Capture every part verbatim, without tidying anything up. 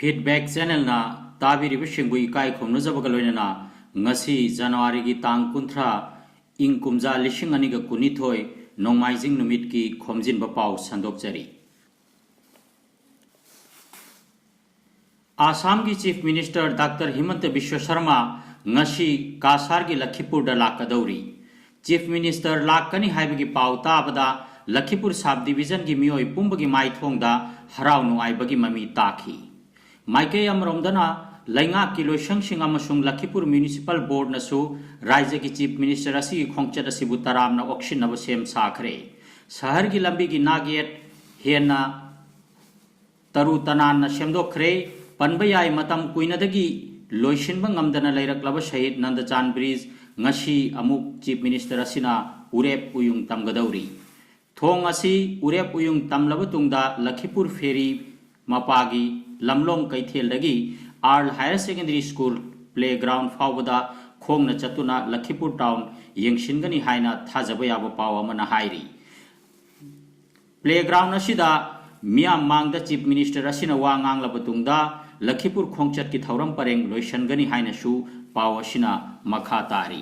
Feedback Channelꯅ ꯇꯥꯕꯤꯔꯤꯕꯁꯤꯡꯕꯨ ꯏꯀꯥꯏ ꯈꯨꯝꯅꯖꯕꯒ ꯂꯣꯏꯅꯅ ꯉꯁꯤ ꯖꯅꯋꯥꯔꯤꯒꯤ ꯇꯥꯡ ꯀꯨꯟꯊ꯭ꯔꯥ, ꯏꯪ ꯀꯨꯝꯖꯥ ꯂꯤꯁꯤꯡ ꯑꯅꯤꯒ ꯀꯨꯟꯅꯤꯊꯣꯏ, ꯅꯣꯡꯃꯥꯏꯖꯤꯡ ꯅꯨꯃꯤꯠꯀꯤ ꯈꯣꯝꯖꯤꯟꯕ ꯄꯥꯎ ꯁꯟꯗꯣꯛꯆꯔꯤ꯫ ꯑꯁꯥꯝꯒꯤ Chief Minister Doctor ꯍꯤꯃꯟꯇ Visva Sharma ꯉꯁꯤ ꯀꯥꯁꯥꯔꯒꯤ ꯂꯈꯤꯄꯨꯔꯗ ꯂꯥꯛꯀꯗꯧꯔꯤ꯫ Chief Minister ꯂꯥꯛꯀꯅꯤ ꯍꯥꯏꯕꯒꯤ ꯄꯥꯎ ꯇꯥꯕꯗ ꯂꯈꯤꯄꯨꯔ Sub Divisionꯒꯤ ꯃꯤꯑꯣꯏ ꯄꯨꯝꯕꯒꯤ ꯃꯥꯏꯊꯣꯡꯗ ꯍꯔꯥꯎ ꯅꯨꯡꯉꯥꯏꯕꯒꯤ ꯃꯃꯤ ꯇꯥꯈꯤ꯫ ꯃꯥꯏꯀꯩ ꯑꯃꯔꯣꯝꯗꯅ ꯂꯩꯉꯥꯛꯀꯤ ꯂꯣꯏꯁꯪꯁꯤꯡ ꯑꯃꯁꯨꯡ ꯂꯈꯤꯄꯨꯔ Municipal Boardꯅꯁꯨ ꯔꯥꯖ꯭ꯌꯒꯤ Chief Minister ꯑꯁꯤꯒꯤ ꯈꯣꯡꯆꯠ ꯑꯁꯤꯕꯨ ꯇꯔꯥꯝꯅ ꯑꯣꯛꯁꯤꯟꯅꯕ ꯁꯦꯝ ꯁꯥꯈ꯭ꯔꯦ꯫ ꯁꯍꯔꯒꯤ ꯂꯝꯕꯤꯒꯤ ꯅꯥꯛꯌꯦꯠ ꯍꯦꯟꯅ ꯇꯔꯨ ꯇꯅꯥꯟꯅ ꯁꯦꯝꯗꯣꯛꯈ꯭ꯔꯦ꯫ ꯄꯟꯕ ꯌꯥꯏ, ꯃꯇꯝ ꯀꯨꯏꯅꯗꯒꯤ ꯂꯣꯏꯁꯤꯟꯕ ꯉꯝꯗꯅ ꯂꯩꯔꯛꯂꯕ ꯁꯍꯤꯗ ꯅꯟꯗꯆꯥꯟ Bridge ꯉꯁꯤ ꯑꯃꯨꯛ Chief Minister ꯑꯁꯤꯅ ꯎꯔꯦꯞ ꯎꯌꯨꯡ ꯇꯝꯒꯗꯧꯔꯤ꯫ ꯊꯣꯡ ꯑꯁꯤ ꯎꯔꯦꯞ ꯎꯌꯨꯡ ꯇꯝꯂꯕ ꯇꯨꯡꯗ ꯂꯈꯤꯄꯨꯔ ferry ꯃꯄꯥꯒꯤ ꯂꯝꯂꯣꯡ ꯀꯩꯊꯦꯜꯗꯒꯤ ꯑꯥꯔꯜ Higher Secondary School playground ꯐꯥꯎꯕꯗ ꯈꯣꯡꯅ ꯆꯠꯇꯨꯅ ꯂꯈꯤꯄꯨꯔ town ꯌꯦꯡꯁꯤꯟꯒꯅꯤ ꯍꯥꯏꯅ ꯊꯥꯖꯕ ꯌꯥꯕ ꯄꯥꯎ ꯑꯃꯅ ꯍꯥꯏꯔꯤ꯫ Playground ꯑꯁꯤꯗ ꯃꯤꯌꯥꯝ ꯃꯥꯡꯗ Chief Minister ꯑꯁꯤꯅ ꯋꯥ ꯉꯥꯡꯂꯕ ꯇꯨꯡꯗ ꯂꯈꯤꯄꯨꯔ ꯈꯣꯡꯆꯠꯀꯤ ꯊꯧꯔꯝ ꯄꯔꯦꯡ ꯂꯣꯏꯁꯤꯟꯒꯅꯤ ꯍꯥꯏꯅꯁꯨ ꯄꯥꯎ ꯑꯁꯤꯅ ꯃꯈꯥ ꯇꯥꯔꯤ꯫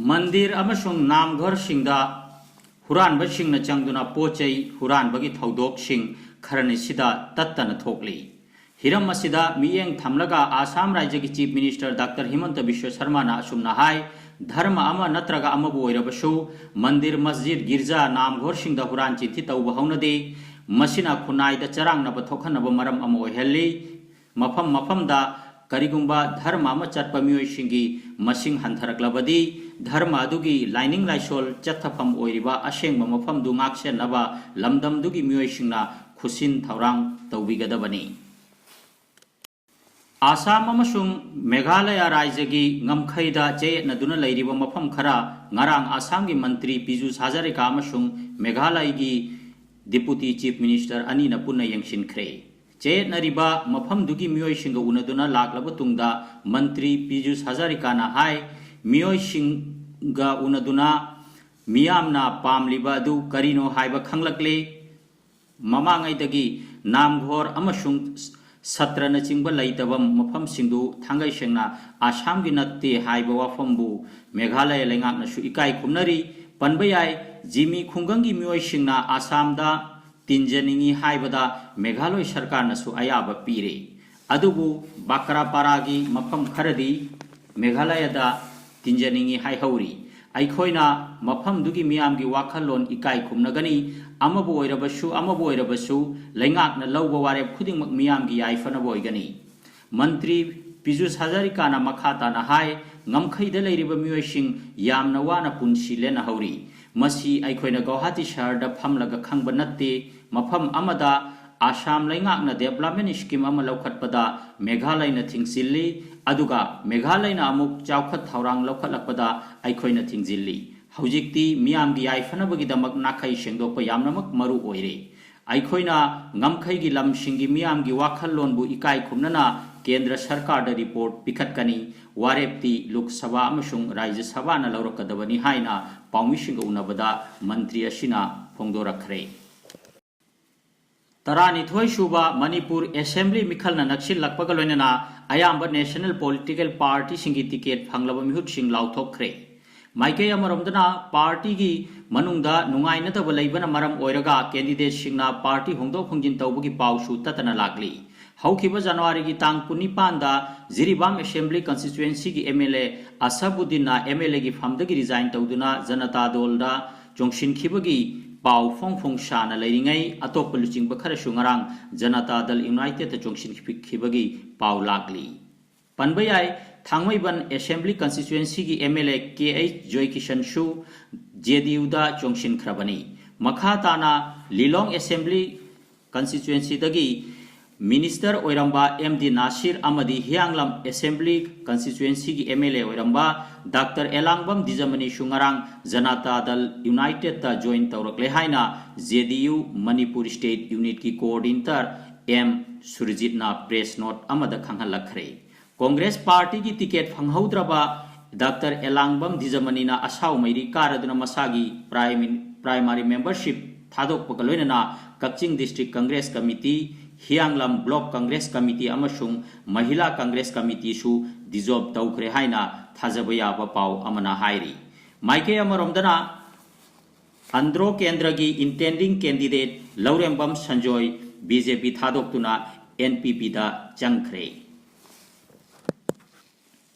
ꯃꯟꯗꯤꯔ ꯑꯃꯁꯨꯡ ꯅꯥꯝꯘꯔꯁꯤꯡꯗ ꯍꯨꯔꯥꯟꯕꯁꯤꯡꯅ ꯆꯪꯗꯨꯅ ꯄꯣꯠ ꯆꯩ ꯍꯨꯔꯥꯟꯕꯒꯤ ꯊꯧꯗꯣꯛꯁꯤꯡ ꯈꯔꯅꯤꯁꯤꯗ ꯇꯠꯇꯅ ꯊꯣꯛꯂꯤ꯫ ꯍꯤꯔꯝ ꯑꯁꯤꯗ ꯃꯤꯠꯌꯦꯡ ꯊꯝꯂꯒ ꯑꯥꯁꯥꯝ ꯔꯥꯏꯖ꯭ꯌꯒꯤ Chief Minister Doctor ꯍꯤꯃꯟꯇ ꯕꯤꯁ꯭ꯋ ꯁꯔꯃꯥꯅ ꯑꯁꯨꯝꯅ ꯍꯥꯏ, ꯙꯔꯃ ꯑꯃ ꯅꯠꯇ꯭ꯔꯒ ꯑꯃꯕꯨ ꯑꯣꯏꯔꯕꯁꯨ ꯃꯟꯗꯤꯔ, ꯃꯁꯖꯤꯗ, ꯒꯤꯔꯖꯥ, ꯅꯥꯝꯘꯣꯔꯁꯤꯡꯗ ꯍꯨꯔꯥꯟ ꯆꯤꯟꯊꯤ ꯇꯧꯕ ꯍꯧꯅꯗꯦ꯫ ꯃꯁꯤꯅ ꯈꯨꯟꯅꯥꯏꯗ ꯆꯔꯥꯡꯅꯕ ꯊꯣꯛꯍꯟꯅꯕ ꯃꯔꯝ ꯑꯃ ꯑꯣꯏꯍꯜꯂꯤ꯫ ꯃꯐꯝ ꯃꯐꯝꯗ ꯀꯔꯤꯒꯨꯝꯕ ꯙꯔꯃ ꯑꯃ ꯆꯠꯄ ꯃꯤꯑꯣꯏꯁꯤꯡꯒꯤ ꯃꯁꯤꯡ ꯍꯟꯊꯔꯛꯂꯕꯗꯤ, ꯙꯔꯃ ꯑꯗꯨꯒꯤ ꯂꯥꯏꯅꯤꯡ ꯂꯥꯏꯁꯣꯜ ꯆꯠꯊꯐꯝ ꯑꯣꯏꯔꯤꯕ ꯑꯁꯦꯡꯕ ꯃꯐꯝꯗꯨ ꯉꯥꯛꯁꯦꯟꯅꯕ ꯂꯝꯗꯝꯗꯨꯒꯤ ꯃꯤꯑꯣꯏꯁꯤꯡꯅ ꯈꯨꯠꯁꯤꯟ ꯊꯧꯔꯥꯡ ꯇꯧꯕꯤꯒꯗꯕꯅꯤ꯫ ꯑꯥꯁꯥꯝ ꯑꯃꯁꯨꯡ ꯃꯦꯘꯥꯂꯌ ꯔꯥꯏꯖ꯭ꯌꯒꯤ ꯉꯝꯈꯩꯗ ꯆꯌꯦꯠꯅꯗꯨꯅ ꯂꯩꯔꯤꯕ ꯃꯐꯝ ꯈꯔ ꯉꯔꯥꯡ ꯑꯥꯁꯥꯝꯒꯤ ꯃꯟꯇ꯭ꯔꯤ ꯄꯤꯖꯨꯁ ꯍꯖꯥꯔꯤꯀꯥ ꯑꯃꯁꯨꯡ ꯃꯦꯘꯥꯂꯌꯒꯤ Deputy Chief Minister ꯑꯅꯤꯅ ꯄꯨꯟꯅ ꯌꯦꯡꯁꯤꯟꯈ꯭ꯔꯦ꯫ ꯆꯌꯦꯠꯅꯔꯤꯕ ꯃꯐꯝꯗꯨꯒꯤ ꯃꯤꯑꯣꯏꯁꯤꯡꯒ ꯎꯅꯗꯨꯅ ꯂꯥꯛꯂꯕ ꯇꯨꯡꯗ ꯃꯟꯇ꯭ꯔꯤ ꯄꯤꯖꯨꯁ ꯍꯖꯥꯔꯤꯀꯥꯅ ꯍꯥꯏ, ꯃꯤꯑꯣꯏꯁꯤꯡꯒ ꯎꯅꯗꯨꯅ ꯃꯤꯌꯥꯝꯅ ꯄꯥꯝꯂꯤꯕ ꯑꯗꯨ ꯀꯔꯤꯅꯣ ꯍꯥꯏꯕ ꯈꯪꯂꯛꯂꯦ꯫ ꯃꯃꯥꯡꯉꯩꯗꯒꯤ ꯅꯥꯝꯘꯣꯔ ꯑꯃꯁꯨꯡ ꯁꯇ꯭ꯔꯅꯆꯤꯡꯕ ꯂꯩꯇꯕ ꯃꯐꯝꯁꯤꯡꯗꯨ ꯊꯥꯡꯒꯩ ꯁꯦꯡꯅ ꯑꯥꯁꯥꯝꯒꯤ ꯅꯠꯇꯦ ꯍꯥꯏꯕ ꯋꯥꯐꯝꯕꯨ ꯃꯦꯘꯥꯂꯌ ꯂꯩꯉꯥꯛꯅꯁꯨ ꯏꯀꯥꯏ ꯈꯨꯝꯅꯔꯤ꯫ ꯄꯟꯕ ꯌꯥꯏ, ꯖꯤꯃꯤ ꯈꯨꯡꯒꯪꯒꯤ ꯃꯤꯑꯣꯏꯁꯤꯡꯅ ꯑꯥꯁꯥꯝꯗ ꯇꯤꯟꯖꯅꯤꯡꯏ ꯍꯥꯏꯕꯗ ꯃꯦꯘꯥꯂꯣꯏ ꯁꯔꯀꯥꯔꯅꯁꯨ ꯑꯌꯥꯕ ꯄꯤꯔꯦ꯫ ꯑꯗꯨꯕꯨ ꯕꯀ꯭ꯔꯥꯄꯥꯔꯥꯒꯤ ꯃꯐꯝ ꯈꯔꯗꯤ ꯃꯦꯘꯥꯂꯌꯗ ꯇꯤꯟꯖꯅꯤꯡꯏ ꯍꯥꯏꯍꯧꯔꯤ꯫ ꯑꯩꯈꯣꯏꯅ ꯃꯐꯝꯗꯨꯒꯤ ꯃꯤꯌꯥꯝꯒꯤ ꯋꯥꯈꯜꯂꯣꯟ ꯏꯀꯥꯏ ꯈꯨꯝꯅꯒꯅꯤ꯫ ꯑꯃꯕꯨ ꯑꯣꯏꯔꯕꯁꯨ, ꯑꯃꯕꯨ ꯑꯣꯏꯔꯕꯁꯨ, ꯂꯩꯉꯥꯛꯅ ꯂꯧꯕ ꯋꯥꯔꯦꯞ ꯈꯨꯗꯤꯡꯃꯛ ꯃꯤꯌꯥꯝꯒꯤ ꯌꯥꯏꯐꯅꯕ ꯑꯣꯏꯒꯅꯤ꯫ ꯃꯟꯇ꯭ꯔꯤ ꯄꯤꯖꯨꯁ ꯍꯖꯥꯔꯤꯀꯥꯅ ꯃꯈꯥ ꯇꯥꯅ ꯍꯥꯏ, ꯉꯝꯈꯩꯗ ꯂꯩꯔꯤꯕ ꯃꯤꯑꯣꯏꯁꯤꯡ ꯌꯥꯝꯅ ꯋꯥꯅ ꯄꯨꯟꯁꯤ ꯂꯦꯟꯅꯍꯧꯔꯤ꯫ ꯃꯁꯤ ꯑꯩꯈꯣꯏꯅ ꯒꯧꯍꯥꯇꯤ ꯁꯍꯔꯗ ꯐꯝꯂꯒ ꯈꯪꯕ ꯅꯠꯇꯦ꯫ ꯃꯐꯝ ꯑꯃꯗ ꯑꯥꯁꯥꯝ ꯂꯩꯉꯥꯛꯅ development scheme ꯑꯃ ꯂꯧꯈꯠꯄꯗ ꯃꯦꯘꯥꯂꯌꯅ ꯊꯤꯡꯖꯤꯜꯂꯤ, ꯑꯗꯨꯒ ꯃꯦꯘꯥꯂꯌꯅ ꯑꯃꯨꯛ ꯆꯥꯎꯈꯠ ꯊꯧꯔꯥꯡ ꯂꯧꯈꯠꯂꯛꯄꯗ ꯑꯩꯈꯣꯏꯅ ꯊꯤꯡꯖꯤꯜꯂꯤ꯫ ꯍꯧꯖꯤꯛꯇꯤ ꯃꯤꯌꯥꯝꯒꯤ ꯌꯥꯏꯐꯅꯕꯒꯤꯗꯃꯛ ꯅꯥꯈꯩ ꯁꯦꯡꯗꯣꯛꯄ ꯌꯥꯝꯅꯃꯛ ꯃꯔꯨ ꯑꯣꯏꯔꯦ꯫ ꯑꯩꯈꯣꯏꯅ ꯉꯝꯈꯩꯒꯤ ꯂꯝꯁꯤꯡꯒꯤ ꯃꯤꯌꯥꯝꯒꯤ ꯋꯥꯈꯜꯂꯣꯟꯕꯨ ꯏꯀꯥꯏ ꯈꯨꯝꯅꯅ ꯀꯦꯟꯗ꯭ꯔ ꯁꯔꯀꯥꯔꯗ report ꯄꯤꯈꯠꯀꯅꯤ꯫ ꯋꯥꯔꯦꯞꯇꯤ ꯂꯣꯛ ꯁꯚꯥ ꯑꯃꯁꯨꯡ ꯔꯥꯖ꯭ꯌ ꯁꯚꯥꯅ ꯂꯧꯔꯛꯀꯗꯕꯅꯤ ꯍꯥꯏꯅ ꯄꯥꯎꯃꯤꯁꯤꯡꯒ ꯎꯅꯕꯗ ꯃꯟꯇ꯭ꯔꯤ ꯑꯁꯤꯅ ꯐꯣꯡꯗꯣꯔꯛꯈ꯭ꯔꯦ꯫ ꯇꯔꯥꯅꯤꯊꯣꯏ ꯁꯨꯕ ꯃꯅꯤꯄꯨꯔ Assembly ꯃꯤꯈꯜꯅ ꯅꯛꯁꯤꯜꯂꯛꯄꯒ ꯂꯣꯏꯅꯅ ꯑꯌꯥꯝꯕ national political partyꯁꯤꯡꯒꯤ ticket ꯐꯪꯂꯕ ꯃꯤꯍꯨꯠꯁꯤꯡ ꯂꯥꯎꯊꯣꯛꯈ꯭ꯔꯦ꯫ ꯃꯥꯏꯀꯩ ꯑꯃꯔꯣꯝꯗꯅ, ꯄꯥꯔꯇꯤꯒꯤ ꯃꯅꯨꯡꯗ ꯅꯨꯡꯉꯥꯏꯅꯗꯕ ꯂꯩꯕꯅ ꯃꯔꯝ ꯑꯣꯏꯔꯒ ꯀꯦꯟꯗꯤꯗꯦꯠꯁꯤꯡꯅ ꯄꯥꯔꯇꯤ ꯍꯣꯡꯗꯣꯛ ꯍꯣꯡꯖꯤꯟ ꯇꯧꯕꯒꯤ ꯄꯥꯎꯁꯨ ꯇꯠꯇꯅ ꯂꯥꯛꯂꯤ꯫ ꯍꯧꯈꯤꯕ ꯖꯅꯋꯥꯔꯤꯒꯤ ꯇꯥꯡ ꯀꯨꯟꯅꯤꯄꯥꯟꯗ ꯖꯤꯔꯤꯕꯥꯝ ꯑꯦꯁꯦꯝꯕ꯭ꯂꯤ ꯀꯟꯁꯇꯤꯇ꯭ꯋꯦꯟꯁꯤꯒꯤ ꯑꯦꯝ ꯑꯦꯜ ꯑꯦ ꯑꯁꯕꯨꯗꯤꯟꯅ ꯑꯦꯝ ꯑꯦꯜ ꯑꯦꯒꯤ ꯐꯝꯗꯒꯤ ꯔꯤꯖꯥꯏꯟ ꯇꯧꯗꯨꯅ ꯖꯅꯇꯥ ꯗꯜꯗ ꯆꯣꯡꯁꯤꯟꯈꯤꯕꯒꯤ ꯄꯥꯎ ꯐꯣꯡ ꯐꯣꯡ ꯁꯥꯅ ꯂꯩꯔꯤꯉꯩ, ꯑꯇꯣꯞꯄ ꯂꯨꯆꯤꯡꯕ ꯈꯔꯁꯨ ꯉꯔꯥꯡ ꯖꯅꯇꯥ ꯗꯜ ꯌꯨꯅꯥꯏꯇꯦꯗꯇ ꯆꯣꯡꯁꯤꯟꯈꯤꯕꯒꯤ ꯄꯥꯎ ꯂꯥꯛꯂꯤ꯫ ꯄꯟꯕ ꯌꯥꯏ, ꯊꯥꯡꯃꯩꯕꯟ ꯑꯦꯁꯦꯝꯕ꯭ꯂꯤ ꯀꯟꯁꯇꯤꯇ꯭ꯋꯦꯟꯁꯤꯒꯤ M L A K H ꯖꯣꯏꯀꯤꯁꯟꯁꯨ ꯖꯦ ꯗꯤ ꯌꯨꯗ ꯆꯣꯡꯁꯤꯟꯈ꯭ꯔꯕꯅꯤ꯫ ꯃꯈꯥ ꯇꯥꯅ ꯂꯤꯂꯣꯡ ꯑꯦꯁꯦꯝꯕ꯭ꯂꯤ ꯀꯟꯁꯇꯤꯇ꯭ꯋꯦꯟꯁꯤꯗꯒꯤ ꯃꯤꯅꯤꯁꯇꯔ ꯑꯣꯏꯔꯝꯕ ꯑꯦꯝ ꯗꯤ ꯅꯥꯁꯤꯔ ꯑꯃꯗꯤ ꯍꯤꯌꯥꯡꯂꯝ ꯑꯦꯁꯦꯝꯕ꯭ꯂꯤ ꯀꯟꯁꯇꯤꯇ꯭ꯋꯦꯟꯁꯤꯒꯤ ꯑꯦꯝ ꯑꯦꯜ ꯑꯦ ꯑꯣꯏꯔꯝꯕ ꯗꯥꯛꯇꯔ ꯑꯦꯂꯥꯡꯕꯝ ꯗꯤꯖꯃꯅꯤꯁꯨ ꯉꯔꯥꯡ ꯖꯅꯇꯥ ꯗꯜ ꯌꯨꯅꯥꯏꯇꯦꯗꯇ ꯖꯣꯏꯟ ꯇꯧꯔꯛꯂꯦ ꯍꯥꯏꯅ J D U Manipur state ꯌꯨꯅꯤꯠꯀꯤ ꯀꯣꯑꯣꯔꯗꯤꯅꯦꯇꯔ ꯑꯦꯝ ꯁꯨꯔꯖꯤꯠꯅ ꯄ꯭ꯔꯦꯁ ꯅꯣꯠ ꯑꯃꯗ ꯈꯪꯍꯜꯂꯛꯈ꯭ꯔꯦ꯫ ꯀꯣꯡꯒ꯭ꯔꯦꯁ ꯄꯥꯔꯇꯤꯒꯤ ꯇꯤꯀꯦꯠ ꯐꯪꯍꯧꯗ꯭ꯔꯕ ꯗꯥꯛꯇꯔ ꯑꯦꯂꯥꯡꯕꯝ ꯗꯤꯖꯃꯅꯤꯅ ꯑꯁꯥꯎ ꯃꯩꯔꯤ ꯀꯥꯔꯗꯨꯅ ꯃꯁꯥꯒꯤ ꯄ꯭ꯔꯥꯏꯃꯤ-, ꯄ꯭ꯔꯥꯏꯃꯥꯔꯤ ꯃꯦꯝꯕꯔꯁꯤꯞ ꯊꯥꯗꯣꯛꯄꯒ ꯂꯣꯏꯅꯅ Kakching district Congress committee, Hiyanglam block Congress committee ꯑꯃꯁꯨꯡ ꯃꯍꯤꯂꯥ ꯀꯪꯒ꯭ꯔꯦꯁ ꯀꯃꯤꯇꯤꯁꯨ ꯗꯤꯖꯣꯜꯕ ꯇꯧꯈ꯭ꯔꯦ ꯍꯥꯏꯅ ꯊꯥꯖꯕ ꯌꯥꯕ ꯄꯥꯎ ꯑꯃꯅ ꯍꯥꯏꯔꯤ꯫ ꯃꯥꯏꯀꯩ ꯑꯃꯔꯣꯝꯗꯅ, ꯑꯟꯗ꯭ꯔꯣ ꯀꯦꯟꯗ꯭ꯔꯒꯤ ꯏꯟꯇꯦꯟꯗꯤꯡ ꯀꯦꯟꯗꯤꯗꯦꯠ ꯂꯧꯔꯦꯝꯕꯝ ꯁꯟꯖꯣꯏ ꯕꯤ ꯖꯦ ꯄꯤ ꯊꯥꯗꯣꯛꯇꯨꯅ ꯑꯦꯟ ꯄꯤ ꯄꯤꯗ ꯆꯪꯈ꯭ꯔꯦ꯫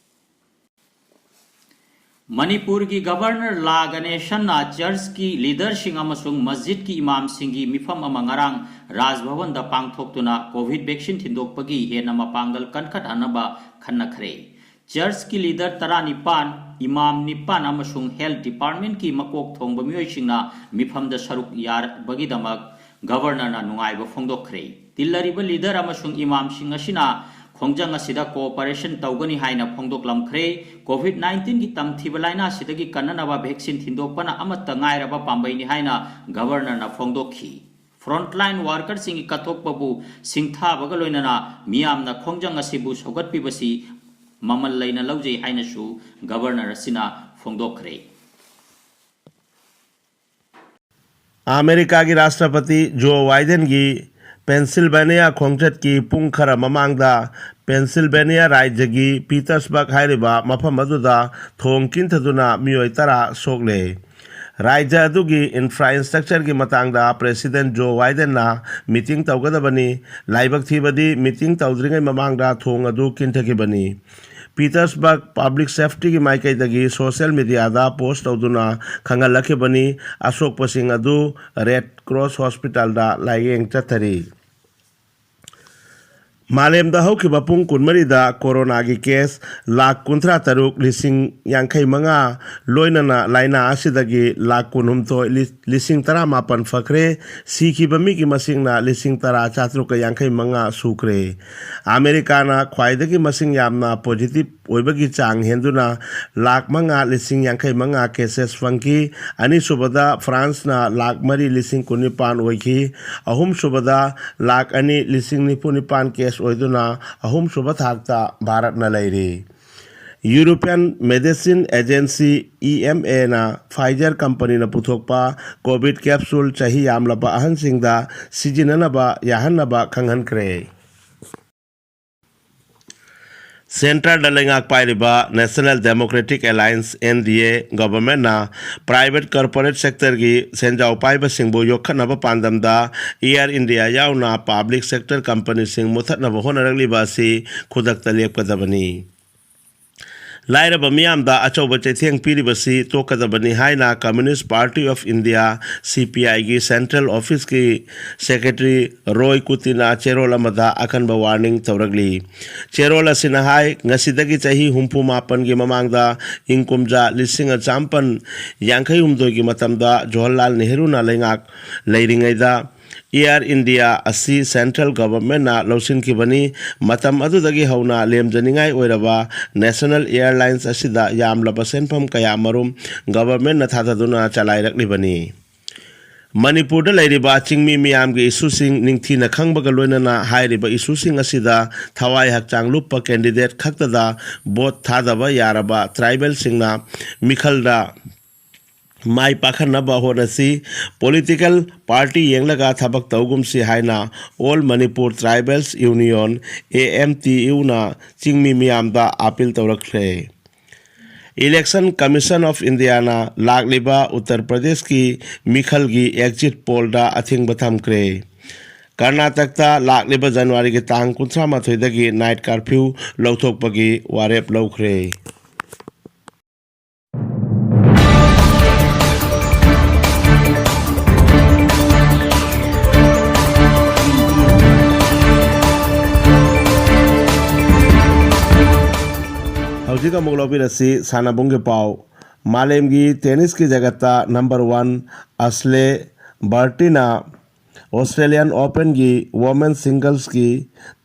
ꯃꯅꯤꯄꯨꯔꯒꯤ ꯒꯕꯔꯅꯔ ꯂꯥ ꯒꯅꯦꯁꯟꯅ ꯆꯔꯆꯀꯤ ꯂꯤꯗꯔꯁꯤꯡ ꯑꯃꯁꯨꯡ ꯃꯁꯖꯤꯗꯀꯤ ꯏꯃꯥꯝꯁꯤꯡꯒꯤ ꯃꯤꯐꯝ ꯑꯃ ꯉꯔꯥꯡ ꯔꯥꯖ ꯚꯕꯟꯗ ꯄꯥꯡꯊꯣꯛꯇꯨꯅ ꯀꯣꯚꯤꯗ ꯚꯦꯛꯁꯤꯟ ꯊꯤꯟꯗꯣꯛꯄꯒꯤ ꯍꯦꯟꯅ ꯃꯄꯥꯡꯒꯜ ꯀꯟꯈꯠꯍꯟꯅꯕ ꯈꯟꯅꯈ꯭ꯔꯦ꯫ ꯆꯔꯆꯀꯤ ꯂꯤꯗꯔ ꯇꯔꯥꯅꯤꯄꯥꯟ, ꯏꯃꯥꯝ ꯅꯤꯄꯥꯟ ꯑꯃꯁꯨꯡ ꯍꯦꯜꯊ ꯗꯤꯄꯥꯔꯠꯃꯦꯟꯠꯀꯤ ꯃꯀꯣꯛ ꯊꯣꯡꯕ ꯃꯤꯑꯣꯏꯁꯤꯡꯅ ꯃꯤꯐꯝꯗ ꯁꯔꯨꯛ ꯌꯥꯕꯒꯤꯗꯃꯛ ꯒꯕꯔꯅꯔꯅ ꯅꯨꯡꯉꯥꯏꯕ ꯐꯣꯡꯗꯣꯛꯈ꯭ꯔꯦ꯫ ꯇꯤꯜꯂꯔꯤꯕ ꯂꯤꯗꯔ ꯑꯃꯁꯨꯡ ꯏꯃꯥꯝꯁꯤꯡ ꯑꯁꯤꯅ ꯈꯣꯡꯖꯪ ꯑꯁꯤꯗ ꯀꯣꯑꯣꯄꯔꯦꯁꯟ ꯇꯧꯒꯅꯤ ꯍꯥꯏꯅ ꯐꯣꯡꯗꯣꯛꯂꯝꯈ꯭ꯔꯦ꯫ ꯀꯣꯚꯤꯗ ꯅꯥꯏꯟꯇꯤꯟꯒꯤ ꯇꯝꯊꯤꯕ ꯂꯥꯏꯅꯥꯁꯤꯗꯒꯤ ꯀꯟꯅꯅꯕ ꯚꯦꯛꯁꯤꯟ ꯊꯤꯟꯗꯣꯛꯄꯅ ꯑꯃꯠꯇ ꯉꯥꯏꯔꯕ ꯄꯥꯝꯕꯩꯅꯤ ꯍꯥꯏꯅ ꯒꯕꯔꯅꯔꯅ ꯐꯣꯡꯗꯣꯛꯈꯤ꯫ ꯐ꯭ꯔꯣꯟꯠꯂꯥꯏꯟ ꯋꯥꯔꯀꯔꯁꯤꯡꯒꯤ ꯀꯠꯊꯣꯛꯄꯕꯨ ꯁꯤꯡꯊꯥꯕꯒ ꯂꯣꯏꯅꯅ ꯃꯤꯌꯥꯝꯅ ꯈꯣꯡꯖꯪ ꯑꯁꯤꯕꯨ ꯁꯧꯒꯠꯄꯤꯕꯁꯤ ꯃꯃꯜ ꯂꯩꯅ ꯂꯧꯖꯩ ꯍꯥꯏꯅꯁꯨ ꯒꯕꯔꯅꯔ ꯑꯁꯤꯅ ꯐꯣꯡꯗꯣꯛꯈ꯭ꯔꯦ꯫ ꯑꯃꯦꯔꯤꯀꯥꯒꯤ ꯔꯥꯁꯇ꯭ꯔꯄꯇꯤ ꯖꯣ ꯕꯥꯏꯗꯦꯟꯒꯤ ꯄꯦꯟꯁꯤꯜꯚꯦꯅꯤꯌꯥ ꯈꯣꯡꯆꯠꯀꯤ ꯄꯨꯡ ꯈꯔ ꯃꯃꯥꯡꯗ ꯄꯦꯟꯁꯤꯜꯚꯦꯅꯤꯌꯥ ꯔꯥꯏꯖ꯭ꯌꯒꯤ ꯄꯤꯇꯔꯁꯕꯔꯒ ꯍꯥꯏꯔꯤꯕ ꯃꯐꯝ ꯑꯗꯨꯗ ꯊꯣꯡ ꯀꯤꯟꯊꯗꯨꯅ ꯃꯤꯑꯣꯏ ꯇꯔꯥ ꯁꯣꯛꯂꯦ꯫ ꯔꯥꯏꯖ꯭ꯌ ꯑꯗꯨꯒꯤ ꯏꯟꯐ꯭ꯔꯥꯁ꯭ꯇ꯭ꯔꯛꯆꯔꯒꯤ ꯃꯇꯥꯡꯗ ꯄ꯭ꯔꯦꯁꯤꯗꯦꯟꯠ ꯖꯣ ꯕꯥꯏꯗꯦꯟꯅ ꯃꯤꯇꯤꯡ ꯇꯧꯒꯗꯕꯅꯤ꯫ ꯂꯥꯏꯕꯛ ꯊꯤꯕꯗꯤ, ꯃꯤꯇꯤꯡ ꯇꯧꯗ꯭ꯔꯤꯉꯩ ꯃꯃꯥꯡꯗ ꯊꯣꯡ ꯑꯗꯨ ꯀꯤꯟꯊꯈꯤꯕꯅꯤ꯫ ꯄꯤꯇꯔꯁꯕꯔꯒ ꯄꯕ꯭ꯂꯤꯛ ꯁꯦꯐꯇꯤꯒꯤ ꯃꯥꯏꯀꯩꯗꯒꯤ ꯁꯣꯁꯤꯌꯦꯜ ꯃꯤꯗꯤꯌꯥꯗ ꯄꯣꯁ꯭ꯠ ꯇꯧꯗꯨꯅ ꯈꯪꯍꯜꯂꯛꯈꯤꯕꯅꯤ꯫ ꯑꯁꯣꯛꯄꯁꯤꯡ ꯑꯗꯨ ꯔꯦꯗ ꯀ꯭ꯔꯣꯁ ꯍꯣꯁꯄꯤꯇꯥꯜꯗ ꯂꯥꯌꯦꯡ ꯆꯠꯊꯔꯤ꯫ ꯃꯥꯂꯦꯝꯗ ꯍꯧꯈꯤꯕ ꯄꯨꯡ ꯀꯨꯟꯃꯔꯤꯗ ꯀꯣꯔꯣꯅꯥꯒꯤ ꯀꯦꯁ ꯂꯥꯈ ꯀꯨꯟꯊ꯭ꯔꯥ ꯇꯔꯨꯛ ꯂꯤꯁꯤꯡ ꯌꯥꯡꯈꯩ ꯃꯉꯥ, ꯂꯣꯏꯅꯅ ꯂꯥꯏꯅꯥ ꯑꯁꯤꯗꯒꯤ ꯂꯥꯈ ꯀꯨꯟꯍꯨꯝꯗꯣꯏ ꯂꯤ-, ꯂꯤꯁꯤꯡ ꯇꯔꯥꯃꯥꯄꯟ ꯐꯈ꯭ꯔꯦ꯫ ꯁꯤꯈꯤꯕ ꯃꯤꯒꯤ ꯃꯁꯤꯡꯅ ꯂꯤꯁꯤꯡ ꯇꯔꯥ ꯆꯥꯇ꯭ꯔꯨꯛꯀ ꯌꯥꯡꯈꯩ ꯃꯉꯥ ꯁꯨꯈ꯭ꯔꯦ꯫ ꯑꯃꯦꯔꯤꯀꯥꯅ ꯈ꯭ꯋꯥꯏꯗꯒꯤ ꯃꯁꯤꯡ ꯌꯥꯝꯅ ꯄꯣꯖꯤꯇꯤꯚ ꯑꯣꯏꯕꯒꯤ ꯆꯥꯡ ꯍꯦꯟꯗꯨꯅ ꯂꯥꯈ ꯃꯉꯥ ꯂꯤꯁꯤꯡ ꯌꯥꯡꯈꯩ ꯃꯉꯥ ꯀꯦꯁꯦꯁ ꯐꯪꯈꯤ꯫ ꯑꯅꯤꯁꯨꯕꯗ ꯐ꯭ꯔꯥꯟꯁꯅ ꯂꯥꯈ ꯃꯔꯤ ꯂꯤꯁꯤꯡ ꯀꯨꯟꯅꯤꯄꯥꯟ ꯑꯣꯏꯈꯤ꯫ ꯑꯍꯨꯝꯁꯨꯕꯗ ꯂꯥꯈ ꯑꯅꯤ ꯂꯤꯁꯤꯡ ꯅꯤꯐꯨ ꯅꯤꯄꯥꯟ ꯀꯦꯁ ꯑꯣꯏꯗꯨꯅ ꯑꯍꯨꯝꯁꯨꯕ ꯊꯥꯛꯇ ꯚꯥꯔꯠꯅ ꯂꯩꯔꯤ꯫ European medicine agency, E M ꯑꯦꯅ ꯐꯥꯏꯖꯔ ꯀꯝꯄꯅꯤꯅ ꯄꯨꯊꯣꯛꯄ ꯀꯣꯚꯤꯗ ꯀꯦꯞꯁꯨꯜ ꯆꯍꯤ ꯌꯥꯝꯂꯕ ꯑꯍꯟꯁꯤꯡꯗ ꯁꯤꯖꯤꯟꯅꯅꯕ ꯌꯥꯍꯟꯅꯕ ꯈꯪꯍꯟꯈ꯭ꯔꯦ꯫ ꯁꯦꯟꯇꯔꯗ ꯂꯩꯉꯥꯛ ꯄꯥꯏꯔꯤꯕ national democratic alliance, N D A, ꯒꯣꯚꯔꯟꯃꯦꯟꯠꯅ ꯄ꯭ꯔꯥꯏꯚꯦꯠ ꯀꯣꯔꯄꯣꯔꯦꯠ ꯁꯦꯛꯇꯔꯒꯤ ꯁꯦꯟꯖꯥꯎ ꯄꯥꯏꯕꯁꯤꯡꯕꯨ ꯌꯣꯛꯈꯠꯅꯕ ꯄꯥꯟꯗꯝꯗ ꯏꯌꯥꯔ ꯏꯟꯗꯤꯌꯥ ꯌꯥꯎꯅ ꯄꯕ꯭ꯂꯤꯛ ꯁꯦꯛꯇꯔ ꯀꯝꯄꯅꯤꯁꯤꯡ ꯃꯨꯊꯠꯅꯕ ꯍꯣꯠꯅꯔꯛꯂꯤꯕ ꯑꯁꯤ ꯈꯨꯗꯛꯇ ꯂꯦꯞꯀꯗꯕꯅꯤ꯫ ꯂꯥꯏꯔꯕ ꯃꯤꯌꯥꯝꯗ ꯑꯆꯧꯕ ꯆꯩꯊꯦꯡ ꯄꯤꯔꯤꯕꯁꯤ ꯇꯣꯛꯀꯗꯕꯅꯤ ꯍꯥꯏꯅ ꯀꯝꯃ꯭ꯌꯨꯅꯤꯁ꯭ꯠ ꯄꯥꯔꯇꯤ ꯑꯣꯐ ꯏꯟꯗꯤꯌꯥ, ꯁꯤ ꯄꯤ ꯑꯥꯏꯒꯤ ꯁꯦꯟꯇ꯭ꯔꯦꯜ ꯑꯣꯐꯤꯁꯀꯤ ꯁꯦꯀ꯭ꯔꯦꯇꯔꯤ ꯔꯣꯏ ꯀꯨꯇꯤꯅ ꯆꯦꯔꯣꯜ ꯑꯃꯗ ꯑꯀꯟꯕ ꯋꯥꯔꯅꯤꯡ ꯇꯧꯔꯛꯂꯤ꯫ ꯆꯦꯔꯣꯜ ꯑꯁꯤꯅ ꯍꯥꯏ, ꯉꯁꯤꯗꯒꯤ ꯆꯍꯤ ꯍꯨꯝꯐꯨ ꯃꯥꯄꯟꯒꯤ ꯃꯃꯥꯡꯗ, ꯏꯪ ꯀꯨꯝꯖꯥ ꯂꯤꯁꯤꯡ ꯑꯃ ꯆꯥꯃꯥꯄꯟ ꯌꯥꯡꯈꯩ ꯍꯨꯝꯗꯣꯏꯒꯤ ꯃꯇꯝꯗ ꯖꯋꯥꯍꯔꯂꯥꯜ ꯅꯦꯍꯔꯨꯅ ꯂꯩꯉꯥꯛ ꯂꯩꯔꯤꯉꯩꯗ, ꯏꯌꯥꯔ ꯏꯟꯗꯤꯌꯥ ꯑꯁꯤ ꯁꯦꯟꯇ꯭ꯔꯦꯜ ꯒꯚꯔꯟꯃꯦꯟꯠꯅ ꯂꯧꯁꯤꯟꯈꯤꯕꯅꯤ꯫ ꯃꯇꯝ ꯑꯗꯨꯗꯒꯤ ꯍꯧꯅ ꯂꯦꯝꯖꯅꯤꯡꯉꯥꯏ ꯑꯣꯏꯔꯕ ꯅꯦꯁꯅꯦꯜ ꯑꯦꯌꯔꯂꯥꯏꯟꯁ ꯑꯁꯤꯗ ꯌꯥꯝꯂꯕ ꯁꯦꯟꯐꯝ ꯀꯌꯥ ꯃꯔꯨꯝ ꯒꯚꯔꯟꯃꯦꯟꯠꯅ ꯊꯥꯗꯗꯨꯅ ꯆꯂꯥꯏꯔꯛꯂꯤꯕꯅꯤ꯫ ꯃꯅꯤꯄꯨꯔꯗ ꯂꯩꯔꯤꯕ ꯆꯤꯡꯃꯤ ꯃꯤꯌꯥꯝꯒꯤ ꯏꯁꯨꯁꯤꯡ ꯅꯤꯡꯊꯤꯅ ꯈꯪꯕꯒ ꯂꯣꯏꯅꯅ ꯍꯥꯏꯔꯤꯕ ꯏꯁꯨꯁꯤꯡ ꯑꯁꯤꯗ ꯊꯋꯥꯏ ꯍꯛꯆꯥꯡ ꯂꯨꯞꯄ ꯀꯦꯟꯗꯤꯗꯦꯠ ꯈꯛꯇꯗ ꯚꯣꯠ ꯊꯥꯗꯕ ꯌꯥꯔꯕ ꯇ꯭ꯔꯥꯏꯕꯦꯜꯁꯤꯡꯅ ꯃꯤꯈꯜꯗ ꯃꯥꯏ ꯄꯥꯛꯍꯟꯅꯕ ꯍꯣꯠꯅꯁꯤ꯫ ꯄꯣꯂꯤꯇꯤꯀꯦꯜ ꯄꯥꯔꯇꯤ ꯌꯦꯡꯂꯒ ꯊꯕꯛ ꯇꯧꯒꯨꯝꯁꯤ ꯍꯥꯏꯅ All Manipur Tribals Union, A M T U ꯅ ꯆꯤꯡꯃꯤ ꯃꯤꯌꯥꯝꯗ appeal ꯇꯧꯔꯛꯈ꯭ꯔꯦ꯫ Election Commission of India ꯅ ꯂꯥꯛꯂꯤꯕ ꯎꯠꯇꯔ ꯄ꯭ꯔꯗꯦꯁꯀꯤ ꯃꯤꯈꯜꯒꯤ ꯑꯦꯛꯖꯤꯠ ꯄꯣꯜꯗ ꯑꯊꯤꯡꯕ ꯊꯝꯈ꯭ꯔꯦ꯫ ꯀꯔꯅꯥꯇꯛꯇ ꯂꯥꯛꯂꯤꯕ ꯖꯅꯋꯥꯔꯤꯒꯤ ꯇꯥꯡ ꯀꯨꯟꯊ꯭ꯔꯥ ꯃꯥꯊꯣꯏꯗꯒꯤ ꯅꯥꯏꯠ ꯀꯥꯔꯐ꯭ꯌꯨ ꯂꯧꯊꯣꯛꯄꯒꯤ ꯋꯥꯔꯦꯞ ꯂꯧꯈ꯭ꯔꯦ꯫ ꯍꯧꯖꯤꯛ ꯑꯃꯨꯛ ꯂꯧꯕꯤꯔꯁꯤ ꯁꯥꯟꯅꯕꯨꯡꯒꯤ ꯄꯥꯎ꯫ ꯃꯥꯂꯦꯝꯒꯤ ꯇꯦꯅꯤꯁꯀꯤ ꯖꯒꯠꯇ ꯅꯝꯕꯔ ꯋꯥꯟ ꯑꯁꯂꯦ ꯕꯔꯇꯤꯅ ꯑꯣꯁꯇ꯭ꯔꯦꯂꯤꯌꯥꯟ ꯑꯣꯄꯟꯒꯤ ꯋꯣꯃꯦꯟ ꯁꯤꯡꯒꯜꯁꯀꯤ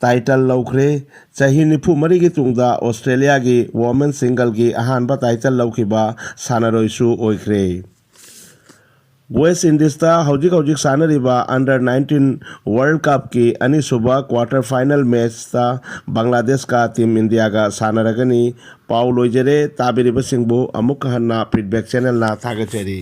ꯇꯥꯏꯇꯜ ꯂꯧꯈ꯭ꯔꯦ꯫ ꯆꯍꯤ ꯅꯤꯐꯨ ꯃꯔꯤꯒꯤ ꯇꯨꯡꯗ ꯑꯣꯁꯇ꯭ꯔꯦꯂꯤꯌꯥꯒꯤ ꯋꯣꯃꯦꯟ ꯁꯤꯡꯒꯜꯒꯤ ꯑꯍꯥꯟꯕ ꯇꯥꯏꯇꯜ ꯂꯧꯈꯤꯕ ꯁꯥꯟꯅꯔꯣꯏꯁꯨ ꯑꯣꯏꯈ꯭ꯔꯦ꯫ ꯋꯦꯁ ꯏꯟꯗꯤꯁꯇ ꯍꯧꯖꯤꯛ ꯍꯧꯖꯤꯛ ꯁꯥꯟꯅꯔꯤꯕ ꯑꯟꯗꯔ ꯅꯥꯏꯟꯇꯤꯟ ꯋꯥꯔꯜ ꯀꯞꯀꯤ ꯑꯅꯤꯁꯨꯕ ꯀ꯭ꯋꯥꯇꯔ ꯐꯥꯏꯅꯦꯜ ꯃꯦꯠꯆꯇ ꯕꯪꯒ꯭ꯂꯥꯗꯦꯁꯀ ꯇꯤꯝ ꯏꯟꯗꯤꯌꯥꯒ ꯁꯥꯟꯅꯔꯒꯅꯤ꯫ ꯄꯥꯎ ꯂꯣꯏꯖꯔꯦ꯫ ꯇꯥꯕꯤꯔꯤꯕꯁꯤꯡꯕꯨ ꯑꯃꯨꯛꯀ ꯍꯟꯅ ꯐꯤꯗꯕꯦꯛ ꯆꯦꯅꯦꯜꯅ ꯊꯥꯒꯠꯆꯔꯤ꯫